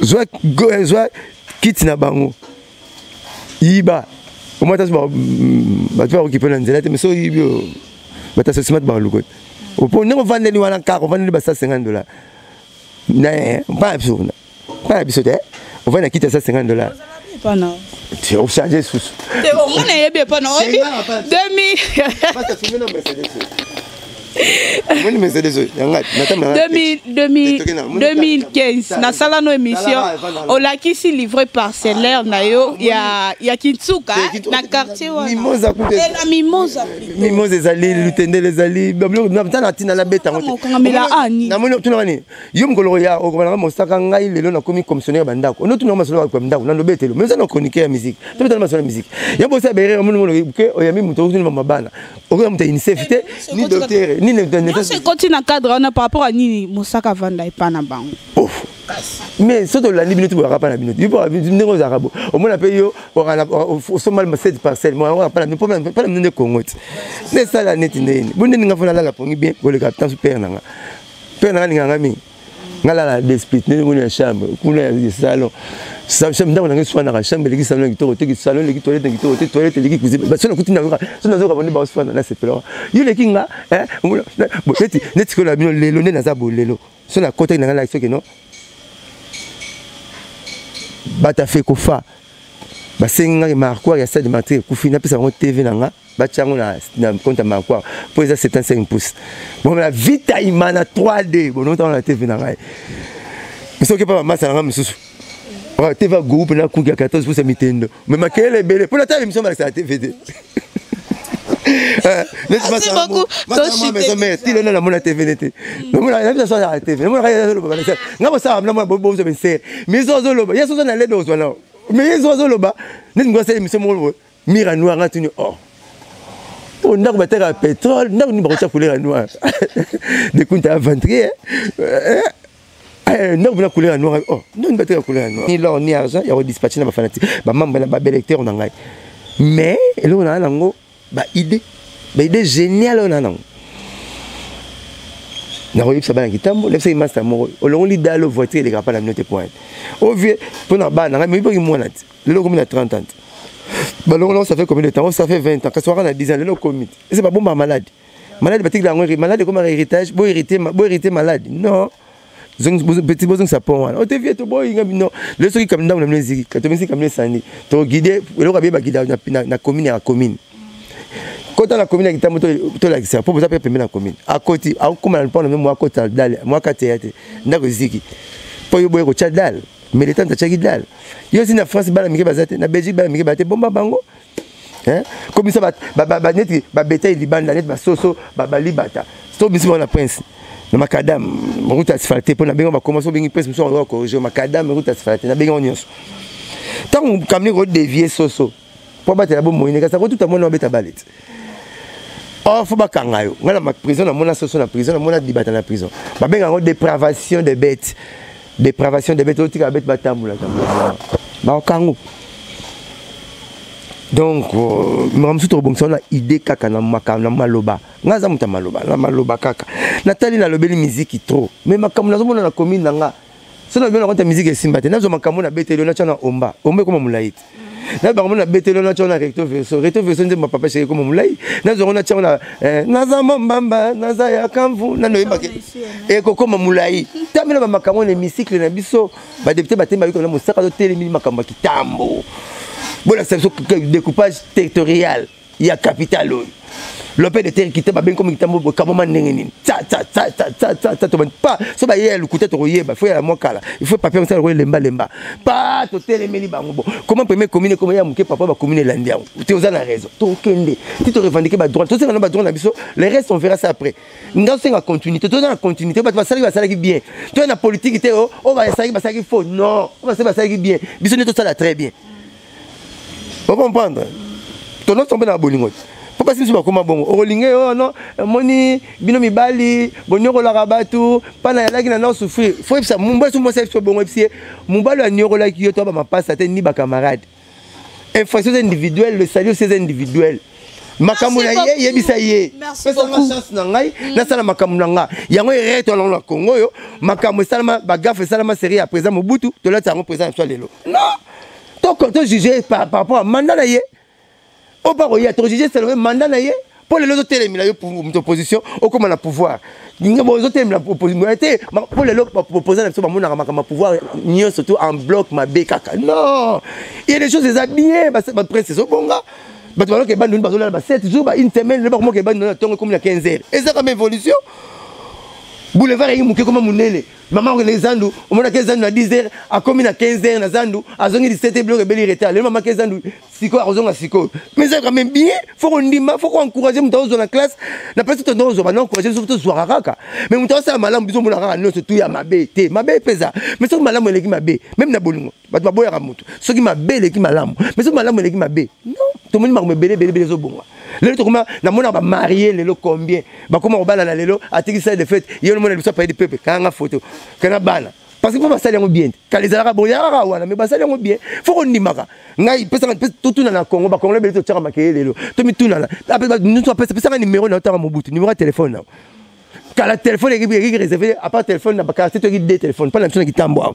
zwa zwa kiti na bango yiba omoi ata bato bakokipe na nzela te mais so oyibi oyo bato asosima te baluka te opo ndenge ovandeli wana kaka ovandeli ba 150 dollar mpa na biso kuna mpa na biso te ovandi na kiti ya 150 dollar ochange susu nga nayebi epa na oyebi 2000. Omoni Mercedes oyo ya ngai natambola 2015 nasala no émission, olakisi livre parcellaire na yo ya Kintsuka na quartier wana. Mimosa kutu. Na Mimosa. Mimosa ezali, Lutendele ezali, ta na ntina nabeta yango te. Namoni tunaka nini yo mokolo ya okomanaka mosaka. Ngai lelo nakomi commissionnaire bandako, ono tunaka masolo ya ndako, nalobi etelo, mais oza na chroniqueur ya musique, tobetana masolo ya musique ya bosa berere. Omoni mono ke oyambi moto okotuni mabana, okoya moto ya UNICEF te, ni docteur, ni Nyonso ekoti na cadre wana. Par rapport à nini mosaka avanda epa na bango? Mais soki tolandi bino, ti boyaka mpa na bino ndenge ozalaka bo, omona mpe yo osomba sept parcelle mpa na bino nde Kongo ti nde esala neti ndeni bo ndeni. Nga fo nalala pongi bien koleka tanso père na nga. Père na nga alingaka mingi nga lala d'esprit ndenge moni ya chambre kuna ya salon. Ndako na ngai eswanaka, chambre eleki salon ya kitoko te, salon eleki toilette ya kitoko te, toilette eleki cuisine. So nakuti so nazoka bonde baoswana, nasepelaka yo leki nga neti neti kola bino lelo nde naza bolelo. So nakotaki na ngai na soki no bato ya FECOFA basengi ngai marquoir ya stade Martyr ekufi, napesa bango TV na nga, batia yango na compte ya marquoir mpo eza 75 pouces. Bon, na Vita Imana 3D bonotango na TV na ngai. Soki mpa bamasa na ngai mosusu, TV ya groupe na kuki ya 14 pouces ya mitendo, mais makelele ebele mpo natala émission, balakisaka TV te. Ti lelo namona TV nete namona so azalaka TV, namonaka ye azoloba nga bosala, namona bozwa misere, mais so azoloba ye sozo na lede ozwa nao, mais ye so azoloba neti ngo asala émission moko mur noir. Nga tuni: oh, o ndako batekaka pétrole, ndako nini bakotya couleur ya noir? Dekunta aventurier, ndako mpena couleur ya noir. Oh, ndako nini bateka couleur ya noir? Ni l'or ni argent ya kodispatche na bafanatiques, bamembre na baélecteur na ngai. Mais eloko na nango, baidée, baidée géniale oyo na nango, nakoyebisa bana kitambo. Nayebisaki master moko: olongoli dalo, voiture elekaka mpa na bino te, point. Ovie mpo na bana ngai moyiboki mwana te. Lelo okomi na 30 ans te, balongola, ça fait combien de temps? Ça fait 20 ans, kasi waka na 10 ans. Lelo okomi te, ese babomba malade, malade batikela yango, malade ekomaka héritage. Bohérité, bohérité malade, non. Petit, bozongisa pont wana ote vie toboyinga bino. Lelo soki kami ndako na bino eziki, tobengisi kami esandi, toguide eloko abiye baguida na commune ya commune. Kota na commune ya Kitambo, tolakisa mpo boza mpe pembe na commune. Akoti, akokóma na lupango na bino, mwa akota dalle, mwa kati ya te, ndako eziki mpo yo boye kotya dalle. Mais leta atiaki dalle. Yo si na France bana mike baza te, na Belgique bana mike baza te, bomba bango komisa neti babetail libanda, neti basoso balibata. So biso bango na Prince na macadam, route asphalte, mpo nabengi bakoma so obengi Prince mosusu akoka corrige macadam, route asphalte. Nabengi yango nyonso. Ntango kamini kodévier soso mpo abatela bomoi, kasi akotuta mwana, abeta bale te. Or fo bakanga yo. Ngai na prison namona soso, na prison namona libata. Na prison babenga yango dépravation de bête, dépravation de bête. Otika babête batambola tambola, bakokango. Donc makambo mosusu tokobongisa wana idée kaka na makambo na maloba. Ngai aza moto ya maloba, na maloba kaka. Natali, nalobeli miziki trop, mais makambo nazomona na commune na nga, so nalobi na compte ya miziki esimba te. Nazwa makambo nabeteli yo, natya na omba, omba ekoma molai te. Na bango nabeteli yo, natya na recto verso, recto verso nzembo papa chéri ekoma molai. Nazwa ngo, natya na naza mombamba, naza ya kamvu, nano oyebake ekokoma molai. Tamela bamakambo na hémicycle na biso, badéputé batemba yoka na mosaka, azotelemi makambo ya Kitambo. Bolakisa biso découpage territorial ya capitale oyo, lope de terre kita babengi komi Kitambo kamoma ndenge nini? Tsa tsa tsa tsa tsa tsa tsa, tobandi pa so bayeya lokuta, tokoyeba. Fo yala mwa kala, il faut papier mosala koyelemba lemba pa totelemeli bango. Bon, comment première commune ekoma ya moke, papa? Bacommune elandi yango te. Oza na raison, tokende ti torevendique badroit, tosenga na badroit na biso. Le reste, on verra ça après. Nga osenga continuité, toza na continuité. Bato basalaki, basalaki bien. Toya na politique te oyo basalaki, basalaki faux, non. Oyo basalaki, basalaki bien. Biso nde tosala très bien, ocomprendre? Tonoso mpe na bolingo te, mpo basi biso bakóma bongo. Okolinga yo no, omoni bino mibali bonyokolaka bato mpa na yalaki na nao souffrir. Fo yebisa mobali, so mwasi biso bongo, yebisi ye mobali anyokolaki yo to bamapasa te, ni bacamarade. Infraction eza individuelle, le salut aussi eza individuel. Makambo na ye, yebisa ye: pesanga chance na ngai, nasala makambo na nga. Yango erreur tolango na Congo oyo. Makambo esalama, bagaffe esalama, série ya président Mobutu, tolati yango président na biso lelo. Non, tojuge par rapport à mandat na ye. Oyo mpa koya, tojuge selon mandat na ye. Mpo lelo ozotelemela yo moto opposition, okóma na pouvoir, ozotelemela te. Mpo lelo opposant na biso bamonaka makambo ya pouvoir nyonso tout en bloc mabe kaka. Non, il y a des choses eza bien. Baprince ezobonga, Bato baloke bandundu bazolala ba 7 jours, ba une semaine, lelo bakomoke bandundu na ntongo ekomi na 15 heures. Eza kama évolution. Boulevard eyaki moke, koma monene. Mama okende zandu, omonaki zandu na 10 heures, akomi na 15 heures na zandu, azongi 17 heures, biloko ebeli retard. Lelo mama ke zandu sikoyo, akozonga sikoyo. Mais eza quand même bien, faut kondima, faut koencourage moto azozwa na classe. Na place tondo ozwa, bana encourage biso, tozwaka kaka. Mais moto asala malamu, biso omona kaka nyonso tu ya mabe te. Mabe epeza, mais soki malamu eleki mabe, même na bolingo bato baboyaka moto soki mabe eleki malamu, mais soki malamu eleki mabe, non. Tomoni makambo ebele ebele ebele ezobonga lelo. Tokoma namona bamarie lelo, combien bakoma kobalana lelo, atiki salle de fête, ye nomona liboso apaye du peuple, kanga photo, kanga bana, parce que mpo basali yango bien te. Kala ezalaka boye kaka wana, mais basali yango bien. Faut kondimaka ngai pesaka, totuna na Congo, Bakongolais ebele totiaka makeye lelo, tomitunana nyonso. Apesaka numéro na otanga Mobutu, numéro ya telefone na kala, telefone ekiki réservé à part telefone na baquartier, toyaki deux téléphone mpa na biso na kitambo awa,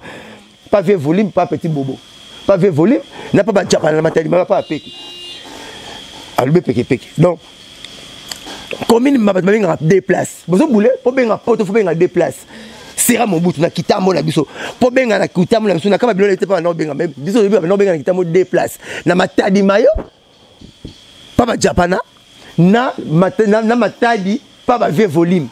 pas vieux volume, pas petit bobo, pas vieux volume na pa bajapana na matalima, pa apeki alobi pekepeke. Donc commune, bato babengaka deux places, bozobule mpo benga poto, fo benga deux places. Sera Mobutu na kitambo na biso, mpo benga na kitambo na biso na kama biloko ete mpa bana obenga biso, oyebi bana obenga na kitambo deux places, na Matadi mayo pa bajapana, na Matadi pa bavieux volume,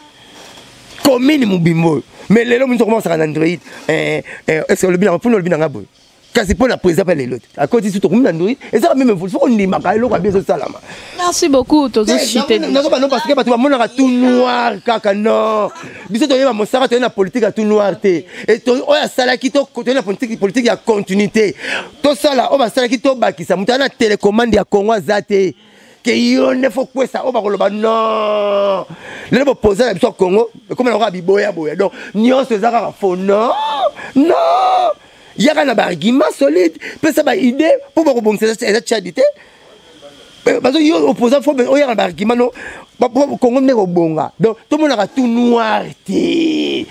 commune mobimba oyo. Mais lelo moto okomasaka na Android. Est ce que olobi nanga mpona olobi nanga boye? Kasi mpo na président mpe lelo te akoti su, tokomi na Android, ezaka même faut kondimaka eloko ya bien ezosalama. Merci beaucoup, tozochite. Nazoba non, parce que bato bamonaka tout noir kaka. Non, biso toyeba mosaka, toye na politique ya tout noir te. Oyo asalaki, toye na politique ya continuité. Tosala oyo basalaki, tobakisa. Moto aza na télécommande ya Congo aza te ke yo nde fo kwesa oyo bakoloba. Non, lelo bopoza na biso ya Congo ekoma na kaka biboyaboya, donc nyonso eza kaka fo. Non, non, yaka na baargument solide, pesa baidée mpo bakobongisa. Eza tiadi te, bazo yo opposant, fo oyaka na baargument. No, Congo nde kobonga. Donc tomonaka tout noir te,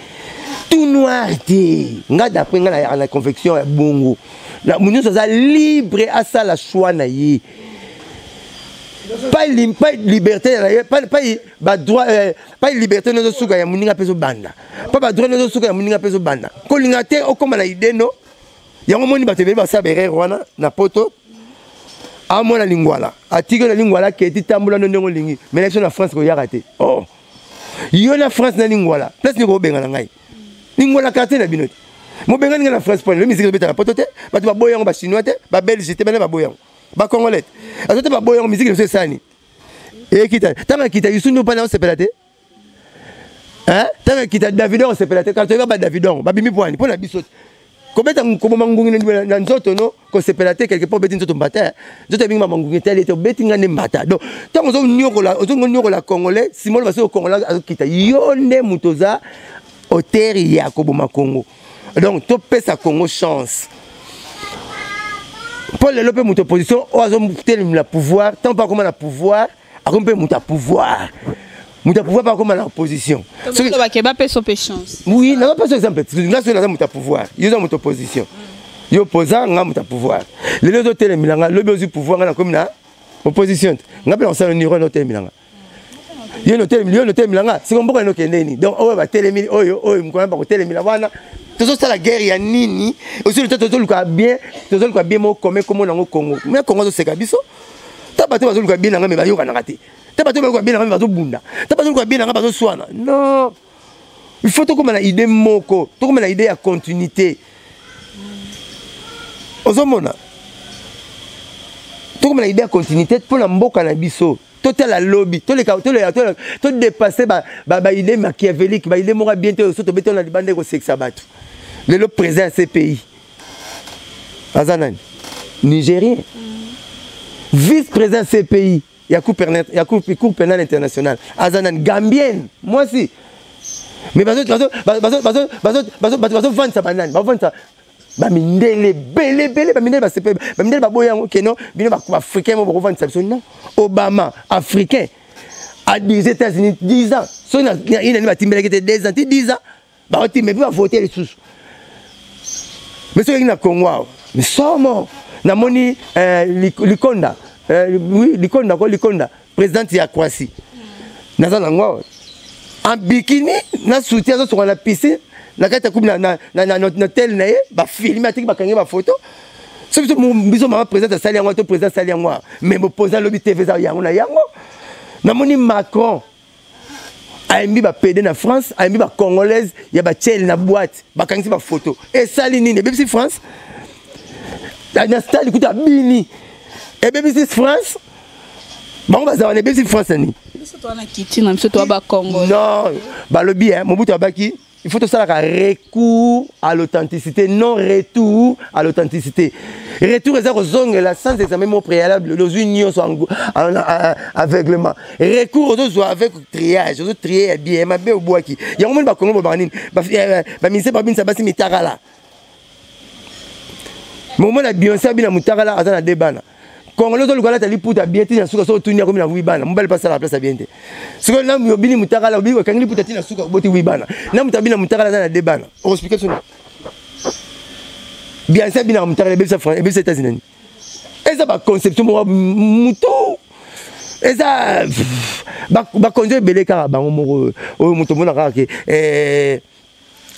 tout noir te. Nga, d'après nga, nayaka na conviction ya bongo, mo nyonso aza libre asala choix na ye, pas liberté na ye, pas badroit, pas liberté nyonso suka ya moninga mpe ezobanda, pas badroit nyonso suka ya moninga mpe ezobanda. Kolinga te okóma na idée no yango. Moni bato ebele basala berere wana na poto, amona lingwala, atiki na lingwala, aketi tambola no ndenge olingi. Mais na biso na France koyaka te. Oh, yo na France na lingwala, place nini kobenga na ngai lingwala? Quartier na bino te, mobengani ngai na France point. Lelo misiki ezobeta na poto te, bato baboya yango, bachinois te, babelge te, bana baboya yango, bacongolais te, azo te baboya yango. Misiki na biso esani ekita. Ntango akita Yusundu mpana osepela te, ntango ekita Davidon osepela te. Kala toyeba badavidon babimi pwani mpo na biso te. Kobeta, koboma ngungi na nzoto, no kosepela te. Quelque part obeti nzoto mbata, nzoto ebingi mama ngungi etali ete obeti nga nde mbata. Donc ntango ozonyokola, ozonyokola Congolais, simolo basi Congolais azokita, yo nde moto oza auteur ya koboma Congo. Donc topesa Congo chance, mpo lelo mpe moto opposition oyo azotelemela pouvoir, ntango mpe akoma na pouvoir, akomi mpe moto ya pouvoir, moto ya pouvoir mpe akoma na opposition. Soki bapesa mpe chance. Oui, nazopesa exemple. Nga soki naza moto ya pouvoir, yo oza moto opposition, yo opposant, nga moto ya pouvoir. Lelo ozotelemela nga, lobi ozwi pouvoir, nga nakomi na opposition te. Nga mpe nakosala niro na otelemela nga, yo notelemela nga. Siko mboka nino okende nini? Donc oyo batelemi, oyo mokona bakotelemela wana, tozosala guerre ya nini? Osili te, tozoluka bien, tozoluka bien moko kome komona yango Congo. Me Congo azoseka biso. Ta bato bazoluka bien nanga, me bayokanaka te. Ta bato baluka bien nanga, me bazobunda. Ta bazoluka bien nanga, bazoswana. Non, il faut tokóma na idée moko, tokóma na idée ya continuité. Ozomona, tokóma na idée ya continuité mpo na mboka na biso. Totala lobi, toleka, todépasse baidée machiavélique, baidée moko ya bien te. So tobeti na libanda, ekosekisa bato. Lelo président ya CPI aza nani? Nigérien. Vice président CPI ya Cour pénale internationale aza nani? Gambienne, mwasi. Mais bato bazovandisa banani? Bavandisa bamindele ebele ebele, bamindele basepe, bamindele baboya yango keno bino baafricain mo bokovandisa biso. Non, Obama africain adirige États-Unis 10 ans. Soki inani batimbelaki te 2 ans ti 10 ans, bakotimba epi bavote lisusu. Mais soki na Congo awa, somo namoni Likonda, oui, Likonda ko Likonda, présidente ya Croatie, naza nango awa en bikini na soutien, azosoka na piscine na kati ya coupe na hotel na ye, bafilme, atiki, bakangi bafoto. So biso biso mama présidente asali yango to président asali yango, mais mopoza alobi TV eza yango na yango. Namoni Macron ayembi bapede na France, ayembi bacongolaise ya batiele na boîte, bakangisi bafoto. Esali nini? Ebebisi France na stade kuta abini, ebebisi France. Bango bazala wana, ebebisi France na nini? Non, balobi Mobutu abaki il faut tosalaka recours à l'authenticité, non retour à l'authenticité. Retour eza kozongela sans examen mo préalable, lozwi nyonso aveuglement. Recours, ozozwa avec triage, ozotrier ya bien, mabe obwaki yango. Moni bakongo bolobaka nini? Baministère babinisa basi mitakala. Momona Beyoncé abina mutakala, aza na de bana. Congolais ozoluka alata liputa bien, tina suka so otuni akomi na wi bana. Mobali mpe asala place ya bien te. Sikoyo na obini mutakala, obi okangi liputa, tina suka oboti wi bana. Na moto abina mutakala, aza na de bana. Oexpliquer biso Beyoncé abinaka mutakala, ebebisa France, ebebisa États-Unis nani? Eza baconception moko mutu, eza bakonzi ebele kaka bango moko. Oyo moto omona kaka ke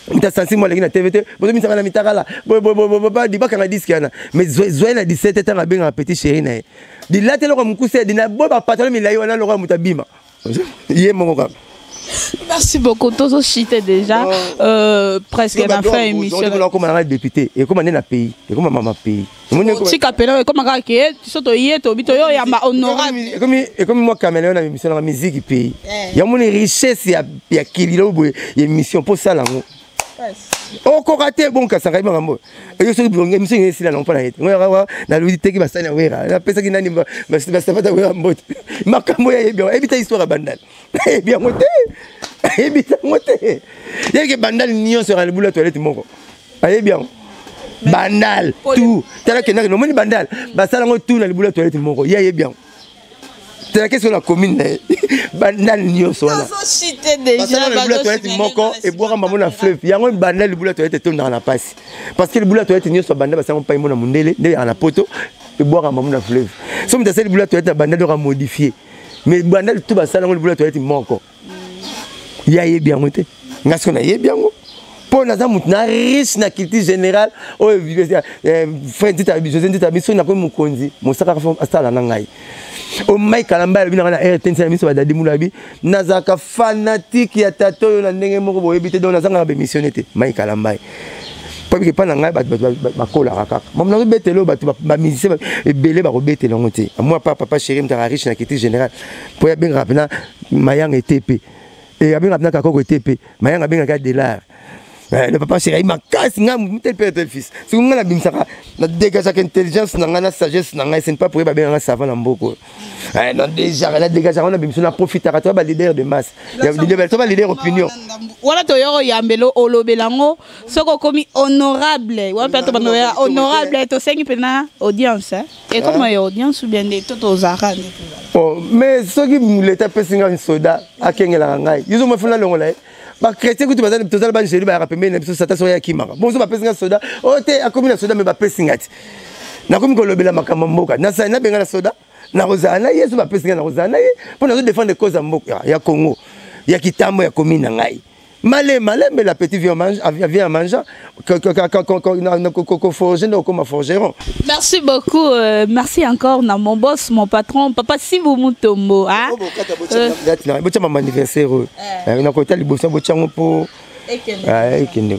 moto asansi mo aleki na TV te, bozomisaka na mitakala badi bakanga disque wana. Mais zwa na 17, ntango abengaka petit chéri na ye, dilata eloko mokuse, dina bo bapatalo milai wana lokola moto abima ye moko kaka. Merci beaucoup. Tozo chité déjà. Presque la fin émission. Ekoma nanga député, ekoma nde na pays, ekoma mama pays. Tika pena ekoma kaka ke so toye tobi toyo yamba honorable. Ekomi mwa caméléon na émission nanga musique pays. Yamoni richesse ya kililo boye ya émission mpo sala yango okoka te. Bon, kasanga yebi makambo oyo. Soki émission esila nango mpo na ye te, nalobi teki basani ya Wera, napesaki nani basapata Wera mbote. Makambo oyo ayebi yango, ayebi te. Histoire ya Bandal ayebi yango te, ayebi yango te. Yeke Bandal nyonso yaka libula toilette moko, ayebi yango. Bandal tout, tala kendaki nomoni Bandal basala yango tout na libula toilette moko, ye ayebi yango. Tala kesi na commune na ye, Bandal nyonso wana basala na libula toilette moko, ebwaka bango na fleuve yango. Bandal libula toilette etondaka na pasi, parce que libula toilette nyonso banda basango mpai mona mondele nde yaka na poto, ebwaka bango na fleuve. So moto asali libula toilette na Bandal doka modifié, mais Bandal tout basala yango libula toilette moko, ye ayebi yango te. Nga siko nayebi yango mpo naza motu na riche na culture générale. Oyo frère Ntita, José Ntita, biso nakomi mokonzi mosaka asala na ngai. Omai Kalamba alobi nanga na RTNC na biso, badadi mulu abi nazalaka fanatique ya tata oyo na ndenge moko boyebi te. Donc nazangaka bémissionne te. Mai Kalamba mpo bike mpa na ngai, bato bakolaka kaka mamo nazobetela oyo, bato bamusicien ebele bakobetela yango te. Moi pa papa chéri mutaka riche na culture générale mpo abengaka mpena mayanga etepe, abengaka mpena kakoko etepe mayanga, abengaka Delar. Le papa chéri makasi nga tel père tel fils. Soki nga nabimisaka, nadégageaka intelligence na ngai na sagesse na ngai. Ce n'est pas pour ye babengaka savant na mboka. Nadégageaka wana bimiso, naprofitaka. Toya baleader de masse, to baleader opinion. Wana toyoko yambelo olobela yango soki okomi honorable wana mpe tobanda oya honorable, tosengi mpena audience ekoma ya audience ou bien nde to tozalaka nde. Mais soki leta apesi ngai soda akengelaka ngai, yo zo mafuna longola ye. Bachrétien kutu tozala bangeli bayaka pembeni na biso, satan soki akimaka. Bon, so bapesi nga soda oyo te, akomi na soda, me bapesi nga ti nakomi kolobela makambo ya mboka, nasali nabenga na soda, nakozala na ye. So bapesi nga, nakozala na ye mpo nazodéfendre cause ya mboka ya Congo, ya kitambo ya commune na ngai. Male malembe, la petite vient en mangeant, forger nde okoma forgeron. Merci beaucoup, merci encore na mon boss, mon patron, papa Sibu Mutombo, hein? Botya mama anniversaire oyo nakota liboso, botyango mpo ekende.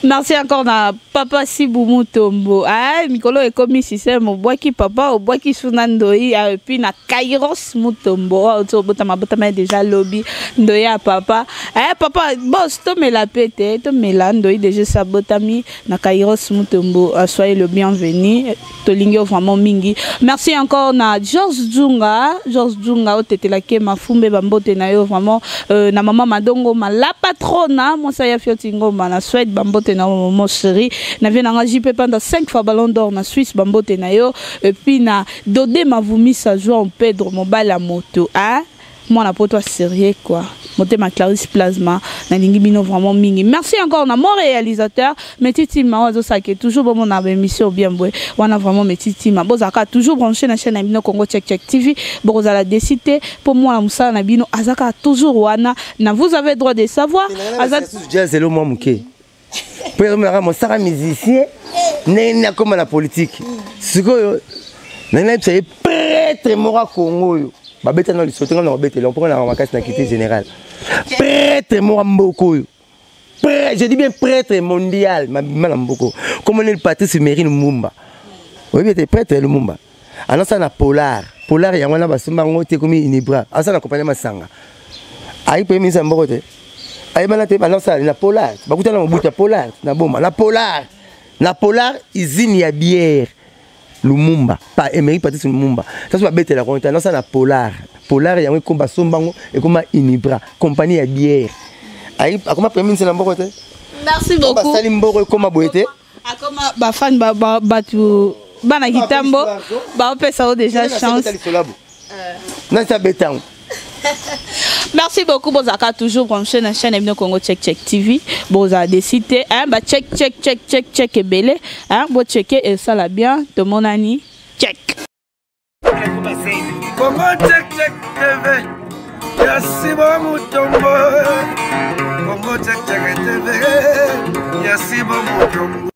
Merci encore na papa Sibu Mutombo. Ah, mikolo ekomi système obwaki papa, obwaki suna ndoi, et puis na Kairos Mutombo oyo tobotama botama déjà lobi ndoi ya papa. Eh papa boss, tomela pe te, tomela ndoi déjà sabotami na Kairos Mutombo. Soyez le bienvenu, tolingi vraiment mingi. Merci encore na Georges Djunga, Georges Djunga otetelaki mafumbe, bambote na yo vraiment, na mama Madongo ma la patrona mwasa ya Fioti Ngoma na Suède, bambote na maman chérie, na vie nanga JP Panda 5 fois ballon d'or na Suisse, bambote na yo. Et puis na Dodé Mavumisa João Pedro mobala moto, hein, mwana poto sérieux quoi, motema Clarisse Plasma, nalingi bino vraiment mingi. Merci encore na mon réalisateur Metiti Ma oyo azosala toujours bomona baémission bien boye wana. Vraiment Metiti Ma, bozalaka toujours branché na chaîne na bino Congo Check Check TV, bokozala déçus te mpo mwana mosala na bino azaka toujours wana na Vous avez droit de savoir. Aza jazz elo mwa moke mpo ezomonaka mosaka musicien. Ndenge nini akóma na politike sikoyo? Ndenge nayebisa ye, prêtre moko ya Kongo oyo babeta na lisolo te, ngai na kobetela mpo na makasi na kite général, prêtre moko ya mboka oyo, je dis bien prêtre mondial, mabima na mboka komona Patrice Emery Lumumba. Oyebi ete prêtre Lumumba anasala na Polar. Polar yango wana basomba yango te, ekomi Unibra. Asala na kompani masanga, ayi mpe ministre ya mboko te, ayebana te. Banasala na Polar, bakutana Mobutu ya Polar na Boma, na Polar, na Polar, usine ya bière. Lumumba pa Emery Patrice Lumumba, taso babetela kongo te, anasala na Polar. Polar yango ekoma, basomba yango, ekoma Unibra, compagnie ya bière. Ayi akoma premier ministre na mboko te. Merci beaucoup. Basali mboko ekoma boye te. Akoma bafan, bato bana kitambo baopesa o déjà chance. Nasi abetango. Merci beaucoup. Bozalaka toujours branché na chaîne ebino Congo Check Check TV. Bozala desi te, hein, ba check check check check check ebele, hein, bocheke, esala bien. Tomonani, check. Congo Check Check TV ya Sibo Mutombo. Congo Check Check TV ya Sibo Mutombo.